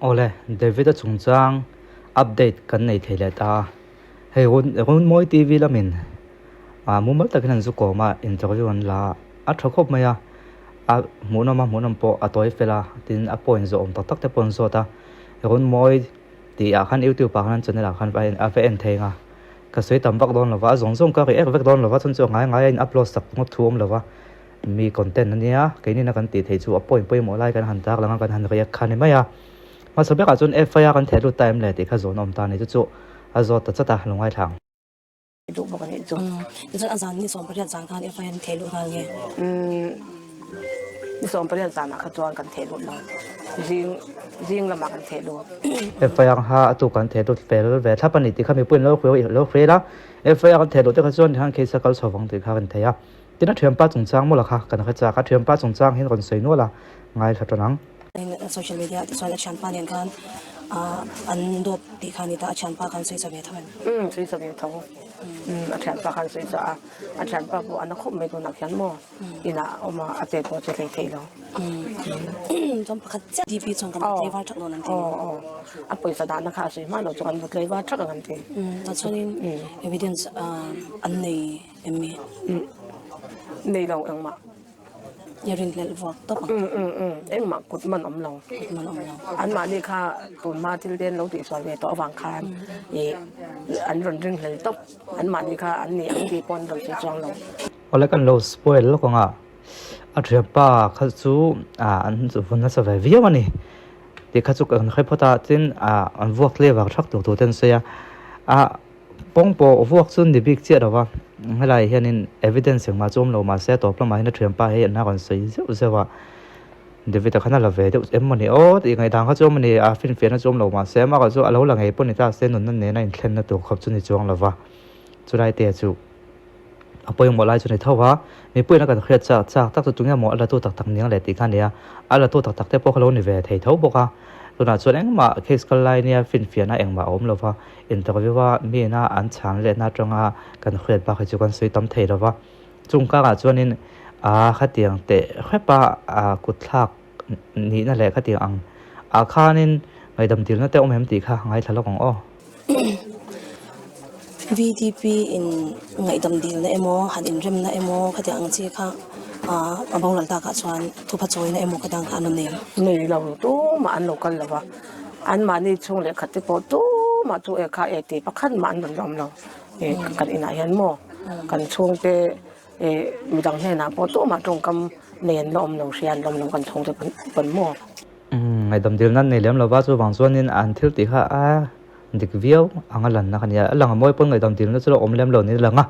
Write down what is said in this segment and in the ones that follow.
Awle, David-a chungchang update kan nei thei leh ta. Hei Runmawi TV lamin mumal takin an zu kawm a, interview an la a, a tha khawp mai a, a hmuhnawm a hmuhnawm pawh a tawi fel a, tin a point zawh awm tak tak te pawh an zawt a. Runmawi tih ah khan YouTube ah khan an channel ah khan a va en thei ang a, ka sawi tam vak dawn lo va, a zawng zawng ka react vek dawn lo va, chuan chu a ngai ngai a in upload sak ngawt thu awm lo va. Mi content a nia, keinin a kan tih theih chu a point pawimawh lai kan han tar lang a, kan han react kha a ni mai a. Hmasa bekah chuan FIR kan theh lut ta em le tih kha zawn a awm ta a ni, chu chu a zawt ta chat a, lo ngaithla ang. Duh bawk a nih chu. Tichuan a zan ni 18 zan khan FIR an theh lut nghal nge? Umm ni 18 zanah kha chuan kan theh lut lo, zing zing lamah kan theh lut. FIR kha a tuk kan theh lut fel ve thlap a ni tih kha mipui an lo hria a, FIR an theh luh te kha chuan tikhan case a kal chho vang tih kha kan thei a. Tin a thianpa chungchang mawlh a kha kan hre chak a, thianpa chungchang hian rawn sawi nual a, ngaithla tan ang. Social media ah te chuan a thianpa nen khan an dawp tih kha a ni ta, a thianpa khan sawi sa ve tho em? Umm sawi sa ve tho, umm a thianpa khan sawi sa a, a thianpa pawh a na khawp mai tunah khian maw inah a awm a, a chet pawh a che hlei thei lo. Umm chuan pakhat chiah DP chuan kan tlaivar thak dawn an ti. Aw aw a pawisa dahna kha a sawi hma lo chu kan tlaivar thak ang an ti. Umm tah chuanin evidence an nei. Em mi? Umm. Nei lo engmah. I rinhlelh vuak tawp ang. Umm umm umm. Engmah kut man awm lo. Kut man awm lo. Anmahni kha tunhma thil te an lo tihsual ve tawh avang khan ih an rawn ringhlel tawp. Anmahni kha an ni ang tih pawh an rawn sawi chuang lo. Awle kan lo spoil lawk ang a, a thianpa kha chu an vun nasa ve viau a ni. Tih kha chu kan hre phawt a, tin an vuak tle vang thak tur tur te an sawi a, a Pawng pawh vuak chu ni bik chiah lo va, helaiah hianin evidence engmah chu awm lo mahse a tawp lamah hian a thianpa hi an rawn sawi zeuh zeuh a, David-a khan a la ve deuh em mawni aw tih ngaihdan kha chu awm a ni, a finfiahna chu awm lo mahse amah chu a lo la ngei pawh ni ta se nunna nena inthlenna tur khawp chu ni chuang lo va, chulai te chu a pawimawh lai chu ni tho va, mipuiin a kan hriat chak chak tak chu tunge maw a latu tak tak niang leh tih kha a ni a, a latu tak tak te pawh kha lo ni ve thei tho bawk a, tunah chuan engmah case kal lai nia finfiahna engmah a awm lo va, interview a miin a an chhan lehna atanga kan hriat bak hi chu kan sawi tam thei lo va, chung karah chuanin aa khatiang teh hrep a aa kut thlak nihna leh khatiang ang ah khanin ngaihdam dilna te awm em tih kha ngaithla lawk ang aw. VDP in ngaihdam dilna emaw han inremna emaw khatiang ang chi kha a boral takah chuan thupha chawina emaw khatiang kha an rawn nei ang. Nei lo tumah an lo kal lo va, anmahni chhung leh khat te pawh tumah chu e kha e tih pakhat mah an rawn awm lo. Kan inah hian maw kan chhungte midang hnenah pawh tumah tawngkam nei an la awm lo, hria an la awm lo kan chhungte pawn maw. Ngaihdam dilna an nei lem lo va, chuvang chuanin an thil tih kha a dik viau ang a lanna kha nia. A lang a mawi pawn ngaihdam dilna chu a awm lem lo niin a lang a,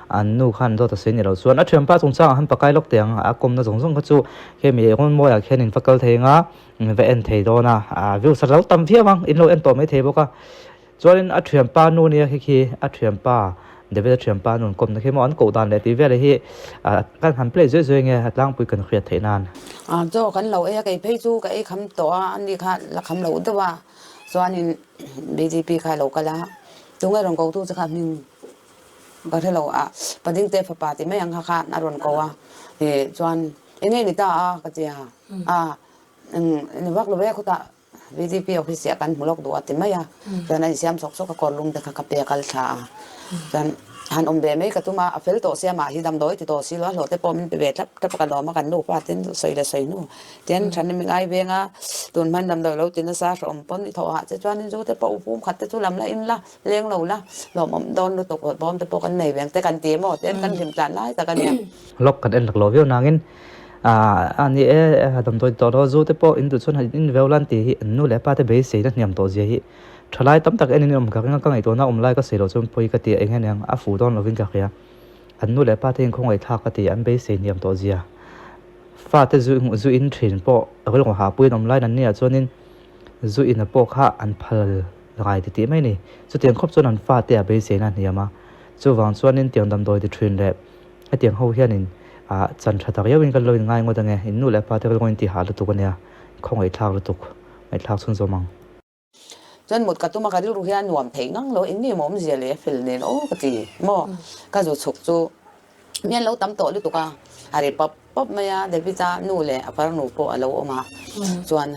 an nu khan dawt a sawi ni lo chuan a thianpa chungchangah han pakai lawk teh ang, a kawmna zawng zawng kha chu hemi Rawnmawiah khian in va kal thei ang a, in va en thei dawn a, a views a lo tam viau ang, in lo en tawh mai thei bawk a. Chuanin a thianpa nu nia khi khi a thianpa David a thianpa nun kawmna khi maw an koh dan leh tih vel hi kan han play zuai zuai nge a tlangpui kan hriat theih nan. A chaw kan lo ei a kei phei chu ka ei kham tawh a ani kha la kham loh deuh a chuanin bjp kha a lo kal a tunge rawn ko tu che kha hming ka hre lo a Padingte fapa ti mai ang kha khan a rawn ko a chuan enge ni ta a ka ti a a ni vak lo ve khutah VDP office ah kan hmu lawk duh a ti mai a, chuan a insiam sawk sawk a kawrlum te kha ka pe a kal thla a, chuan han awm ve mai ka tum a, a fel tawh sia mah hi damdawi ti tawh si lo a hlawh te pawh min pe ve thlap thlap a ka lawm a kan nupa ten sawi leh sawi hnu ten than in mi ngai veng a, tun hman damdawi lo ti nasa hrehawm pawn i thawh hah che chuan in zu te pawh u pum khat te chu lam la in la leng lo la lawmawm dawn lutuk bawm te pawh kan nei veng te kan ti emaw ten kan hlim tlan lai tak a nia. Lawk kan en laklawh viau nangin A ni e, damdawi tawh lo zu te pawh in duh chuan han in veu lan tih hi an nu leh pa te beiseina hniam tawh zia hi thalai tam tak enin awm ka ring a, ka ngaihtuahna awm lai ka sawi loh chuan pawi ka ti a, eng eng a fuh dawn lovin ka hria. An nu leh pa te in khawngaih thlak ka ti, an beisei hniam tawh zia. Fa te zu zu in thin pawh rilru hahpuiin awm lai an nia chuanin zu in a pawh kha an phal ngai ti tih mai a ni. Chutiang khawp chuan an fa te a beiseina hniam a, chuvang chuanin tiang damdawi ti thin leh Hetiang ho hianin ah chan tha tak riauin kan lo in ngai ngawt ange, in nu leh pa te rilru in ti hah lutuk ania, khawngaihthlak lutuk, ngaihthlak chhun zawm ang. Chuan mut ka tum a ka rilru hian nuam thei ngang lo, eng nge maw awmzia leh fel nen aw ka ti maw, ka zu chhuk chu mi an lo tam tawh lutuk a, a ri pawp pawp mai a, David-a nu leh a farnu pawh a lo awm a, chuan.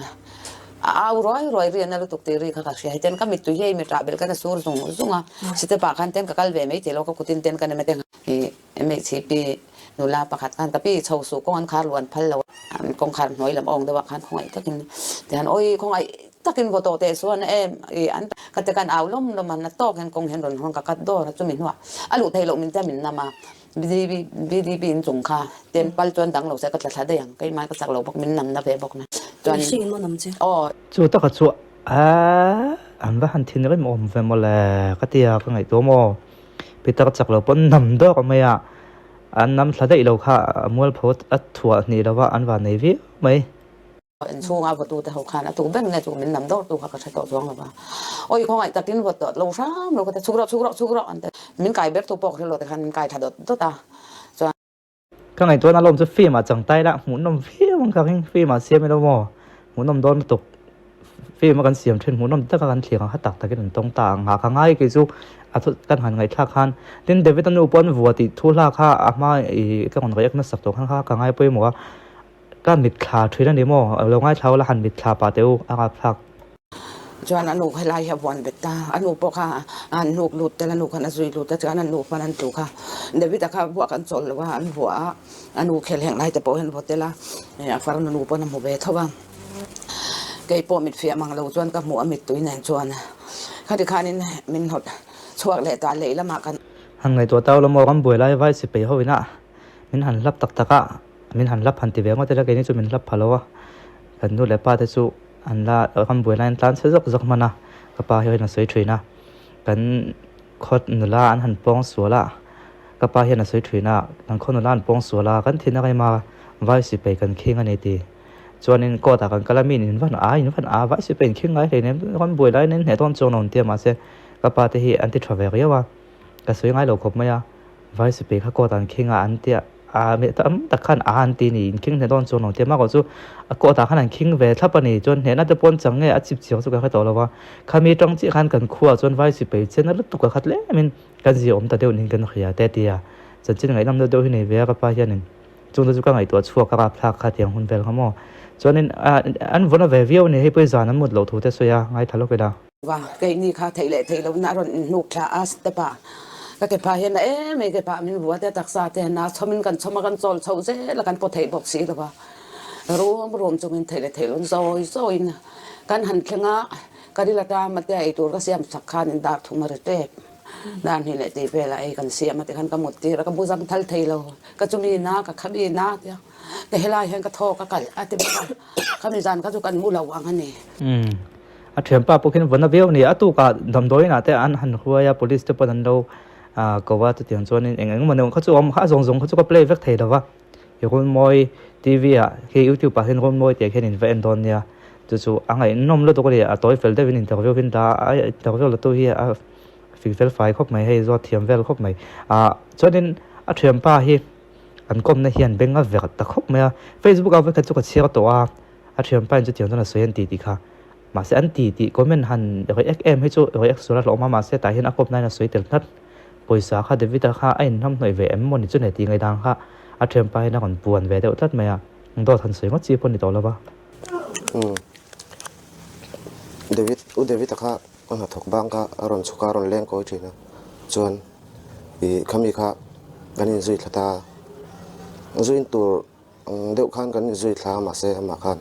A au ruai ruai ri a na lutuk tih ri kha ka hria. Hei ten ka mittui hi a imi ṭah belh khan a sur zung zung a, step ah khan ten ka kal ve mai thei lo, ka kutin ten ka nem a te i MHCP nula pakhat khan ka pi chho suh kawng an khar luan phal lo a, kawngkhar hnuai lam awng deuh ah khan khawngaih takin tihian awi khawngaih takin vaw tawh teh chuan em i an ka ti khan au lawm lawm a, na tawk hian kawng hian rawn hawn ka cut dawr a, chumi hnuah a luh theih loh min tia min nam a. VDP in chung kha ten pal chuan dang lo se ka tla thla daih ang, keimah ka chak lo bawk min nam na ve bawk na chuan Mihring in maw nam che? Aw. Chu taka chu a an va han thinrim awm ve maw le ka ti a, ka ngaihtuah maw Peter chak lo pawn nam dawk mai a, an nam thla daih lo kha a mualpho a thuah hnih lo va an van nei viau mai. Inchhunga vawtute ho khan a tu ber nge chu min nam dawr tu kha ka hre tawh chuang lo va, awi khawngaih takin vawt tawh lo hram lo ka ti, chhuk rawh chhuk rawh chhuk rawh an ti, min kai ber tu pawh ka hre lo tikhan min kai tha dawt dawt a, chuan. Ka ngaihtuahna lawm chu film ah changtai lah hmuhnawm viau ang ka ring, film ah siam ilo maw hmuhnawm dawn lutuk, film a kan siam thin hmuhnawm taka kan thlir ang kha tak takin an tawng ta ang ha ka ngai kei chu a thu kan han ngaihthlak khan, tin David-a nu pawh an vua tih thu hla kha a hma ih ka rawn react hmasak tawh khan kha ka ngai pawimawh a. Ka mitthla thin a ni maw? Lo ngaithla ula han mitthla pah teh u, a ngapthlak. Chuan a nu kha helai hi a vuan bet ta, a nu pawh kha a han hnuk lut tel, a nu khan a zui lut a, chuan an nu hman an tlu kha David-a kha vuak an chawl lo a, an vuah a, a nu khel heng lai te pawh hian vaw tel a, a farnu nu pawn a hmu ve tho a, kei pawh mit fiah mang lo chuan ka hmuh a mittui nen chuan khati khanin min hnawt chhuak leh ta lehlamah kan. Han ngaihtuah tau la maw, kan buai lai vai sipai ho ina min han hlap tak tak a. Min han hlap han ti ve ngawt ila keini chu min hlap pha lo a, kan nu leh pa te chu an la kan buai laiin tlan chhe zawk zawk hman a, ka pa hian a sawi thin a, kan khaw nula an han pawng sual a, ka pa hian a sawi thin a, kan khaw nula an pawng sual a, kan thin a kaima vai sipai kan khing a ni ti. Chuanin court ah kan kal a, mi in van a, in van a, vai sipai in khing ngai hleinem kan buai laiin in hneh dawn chuang lo an ti a, mahse ka pa te hi an ti tha ve riau a, ka sawi ngai lo khawp mai a, vai sipai kha court ah an khing a an ti a. A meh tam tak khan a han ti ni, in khing hneh dawn chuan lo ti a, mah chu a court ah khan an khing ve thlap a ni, chuan hnehna te pawn chang nge a chip chiang chu ka hre tawh lo va, khami tang chiah khan kan khuaah chuan vai sipai chen a lutuk a khat lem in kan zia awm ta deuh niin kan hria te a ti a, chanchin ngaihnawm deuh deuh hi nei ve a ka pa hianin chung te chu ka ngaihtuah chhuak a rapthlak kha tiang hun vel kha maw, chuanin an vawna ve viau a ni, hei pawh hi zan an mut loh thu te sawi a ngaithla lawk ila. Va, keini kha theih leh theih lohna a rawn inhnuk thla a, step ah ka ke phah hian a em ei ke phah min vua te taksa te na chhawmin kan chhawm a kan chawl chhoh zel a kan paw theih bawk si lo va, rum rum chungin theih leh theih loh zawi zawiin kan han thleng a, ka ril atang a tia eitur ka siam sak khan in dar thum a ri tep, dar hnih leh tih velah ei kan siam a tikhan ka mut tir a ka bu zam thal thei lo, ka chumi na ka khami na tia ka helai hian ka thaw ka kalh a ti bawk a, khami zan kha chu kan mu lo ang a ni. A thianpa pawh khian vawn a viau a ni. A tukah damdawiin ah te an han hruai a, police te pawn an lo ko a, chutiang chuanin eng eng emaw neuh kha chu a awm kha, a zawng zawng kha chu ka play vek thei lo va. I Runmawi TV ah khi YouTube ah hian Runmawi tih ah khian in va en dawn nia. Chu chu a ngaihnawm lutuk a ni, a tawi fel deuhin interview hi an dah a, a interview la tu hi a fing fel fai khawp mai, hei zawt thiam vel khawp mai. Ah chuanin a thianpa hi an kawmna hian beng a verh ta khawp mai a, Facebook ah vawikhat chu ka chhiar tawh a. A thianpa in chutiang chuan a sawi an ti tih kha. Mahse an ti tih comment han react em hi chu react sual a hlawh awm a, mahse tah hian a kawp nain a sawi tel tlat. Pawisa kha David-a kha a inhnamhnawih ve em maw ni chu nei tih ngaidang kha a thianpa hian a rawn puan ve deuh tlat mai a, dawt han sawi ngawt chi pawh ni tawh lo va. Umm. David, u David-a kha a hnathawk bang kha a rawn chhuk a, a rawn leng kawi thin a, chuan ih khami kha kan inzui thla ta a, zuin tur Ang deuh khan kan inzui thla a mahse amah khan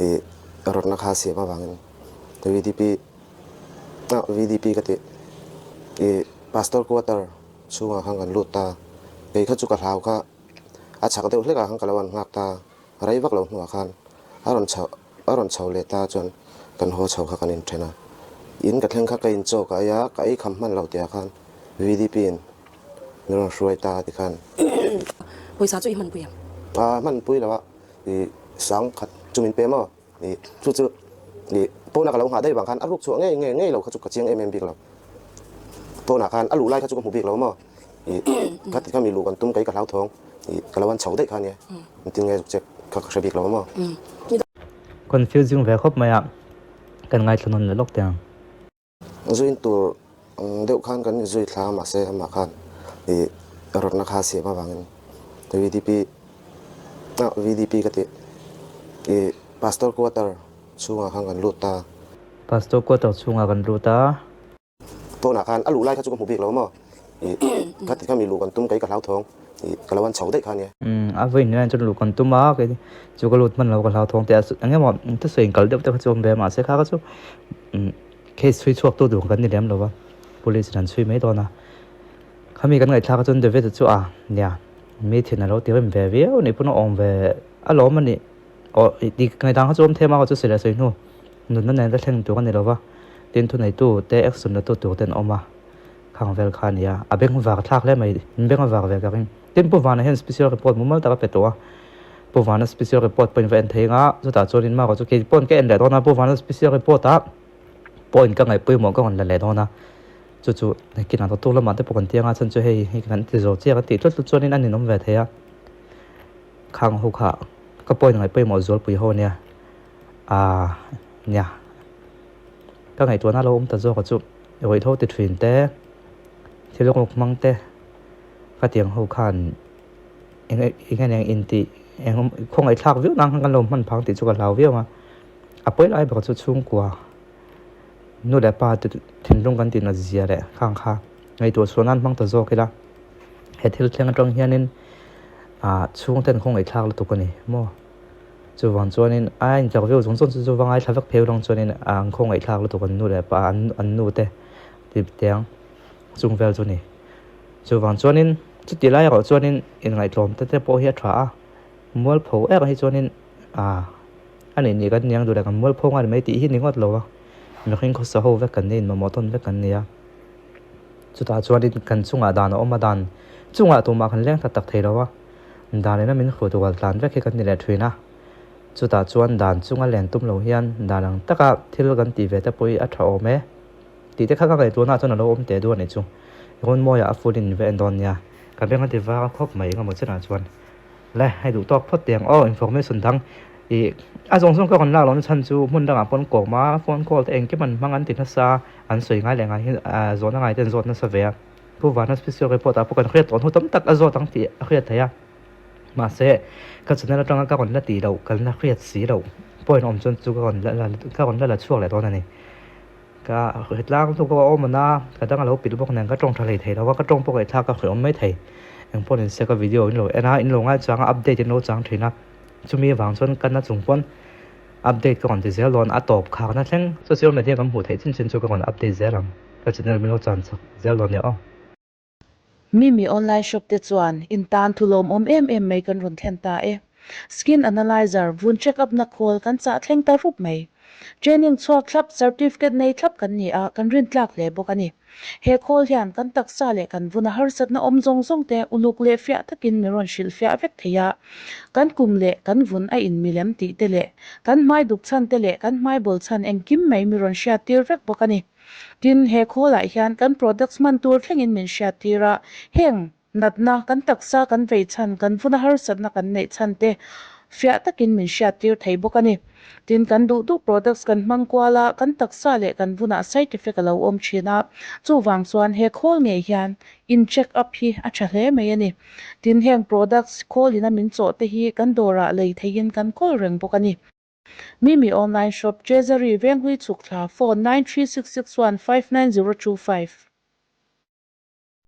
ih rawtna kha a siam avangin VDP ah VDP ka tih ih pastor quarter chhungah khan kan lut ta kei kha chu ka hlau kha a chhak deuh hlek ah khan ka lo an nghak ta rei vak lo hnuah khan a rawn chho a rawn chho leh ta chuan kan haw chho kha kan inthen a in ka thleng kha ka inchaw ka ei a ka ei kham hman lo tih ah khan VDP in Min rawn hruai ta ti khan. Pawisa chu i hmanpui em? A hmanpui lo a, i sang khat chu min pe maw? I chu chu i pawnah ka lo nghah daih vang khan a ruk chhuah ngei ngei ngei lo kha chu ka chiang em em bik lo. Pawnah khan a luh lai kha chu ka hmu bik lo maw? I kha ti kha mi luh kan tum kei ka hlauthawng i ka lo an chho daih kha nia. Engtin nge zuk che kha ka hre bik lo maw? Confusing ve khawp mai a, kan ngaithla nawn leh lawk teh ang. Zuin tur ang deuh khan kan inzui thla a mahse amah khan ih rawtna kha a siam avangin VDP ah VDP ka tih ih pastor quarter chhungah khan kan lut ta. Pastor quarter chhungah kan lut a. Pawnah khan a luh lai kha chu ka hmu bik lo maw? Ih, khati kha mi luh kan tum kei ka hlauthawng. Ih, ka lo an chho daih kha ania. Umm, a vawiin hian chuan luh kan tum a, kei chu ka lut hman lo ka hlauthawng teh a, eng emaw thusawi inkal deuh te kha chu awm ve a, mahse kha kha chu umm case chhui chhuak tu tur kan ni lem lo va, police in an chhui mai dawn a. Khami kan ngaihthlak chuan David-a chu a nia, mi thin a lo ti rem ve viau ni pawn a awm ve alawm a nih. Aw dik ngaihdan kha chu awm them a chu sawi leh sawi hnu nunna nen va thleng tur a ni lo va, tin thuneitu te action la tu tur te an awm a, khang vel kha a ni a, a beng var thlak hle mai, in beng a var ve ka ring. Tin Pu Vana hian special report mumal tak a pe tawh a, Pu Vana special report pawhin va en thei anga chutah chuan in marawh chu kei pawn ka en leh dawn a, Pu Vana special report ah point ka ngaih pawimawh ka rawn la leh dawn a, chu chu kinah tawh lamah te pawh kan ti anga chhan chu hei hei kan ti zo chiah kan tih tlut tlut chuanin a ninawm ve thei a. Khang ho kha ka point ngaih pawimawh zualpui ho ania aaa nia ka ngaihtuahna lo awm ta zawk a chu ruihhlo ti thin te thil rawk hmang te khatiang ho khan eng eng eng intih eng khawngaihthlak viau nan khan kan lo hman phang tih chu ka hlau viau a a pawi lai ber chu chhungkua nu leh pa te thinlung kan tih nat zia leh khang kha ngaihtuah chhuah nan hmang ta zawk ila. He thil thleng atang hianin ah chhungten khawngaihthlak lutuk a ni maw? Chuvang chuanin a interview zawng zawng chu chu va ngaithla vek phei rawng chuanin an khawngaihthlak lutuk an nu leh pa an an nu te tih tiang chung vel chu a ni. Chuvang chuanin chuti lai erawh chuanin inngaihtlawm te te pawh hi a tha a, mualpho erawh hi chuanin ah a nih nih kan niang duh leh kan mualpho nghal mai tih hi ni ngawt lo a, mihring khawsa ho vek kan ni inmamawh tawn vek kan ni a. Chutah chuanin kan chungah dan a awm a, dan chungah tumah kan leng tak tak thei lo a, dan ina min hruai tual tlan vek hi kan ni leh thin a. Chutah chuan dan chunga len tum lo hian dan ang taka thil kan tih ve te pawh hi a tha awm e tih te kha ka ngaihtuahna ah chuan a lo awm teh duh a nih chu. Runmawiah a full in ve en dawn nia, ka beng a ti var a khawp mai engemaw chenah chuan. Le, hei duh tawk phawt teh ang aw, information dang ih a zawng zawng ka rawn lak lohna chhan chu hmun dangah pawn kawm a, phone call te engkim an hmang an ti nasa, an sawi ngai leh ngai hi ah zawhna ngai te an zawt nasa ve a, Pu Vana special report ah pawh kan hriat tawh hnu tam tak a zawt ang tih a hriat theih a, mahse ka channel atanga ka rawn la tih loh ka la hriat si loh point awm chuan chu ka rawn la ka rawn la la chhuak leh dawn a ni. Ka hetlang chu ka awm a, ka dang a lo pilh bawk nen ka tawng tha hlei thei lo a, ka tawng pawh ngaihthlak ka hre awm mai thei. Eng pawh ni se ka video in lo en a, in lo ngaichang a, update in lo chang thin a, chumi avang chuan ka na chung pawn update ka rawn ti zel dawn, a tawp khakna thleng social media kan hmuh theih chin chin chu ka rawn update zel ang, ka channel min lo chan chak zel dawn nia aw. Mimi online shop te chuan in tan thu lawmawm em em mai kan rawn thlen ta e. Skin analyzer vun check up na khawl kan chah thleng ta rup mai. Training chhuak thlap, certificate nei thlap kan ni a, kan rintlak hle bawk a ni. He khawl hian kan taksa leh kan vuna harsatna awm zawng zawng te uluk leh fiah takin min rawn hrilh fiah vek thei a. Kan kum leh kan vun a inmilem tih te leh kan hmai duk chhan te leh kan hmai bawl chhan engkim mai mi rawn hriattir vek bawk a ni. Tin, he khawlah hian kan products hman tur thlengin min hriattir a, heng natna, kan taksa kan vei chhan, kan vuna harsatna kan neih chhan te fiah takin min hriattir thei bawk a ni. Tin, kan duh duh products kan hmang kual a, kan taksa leh kan vunah side effect a lo awm thin a, chuvang chuan he khawl ngei hian in check up hi a tha hle mai a ni. Tin, heng products khawlina min chawh te hi kan dawrah lei theihin kan kawl reng bawk a ni. Mimi online shop, Treasury, Venghlui chhuk thla, phone, 93661 59025.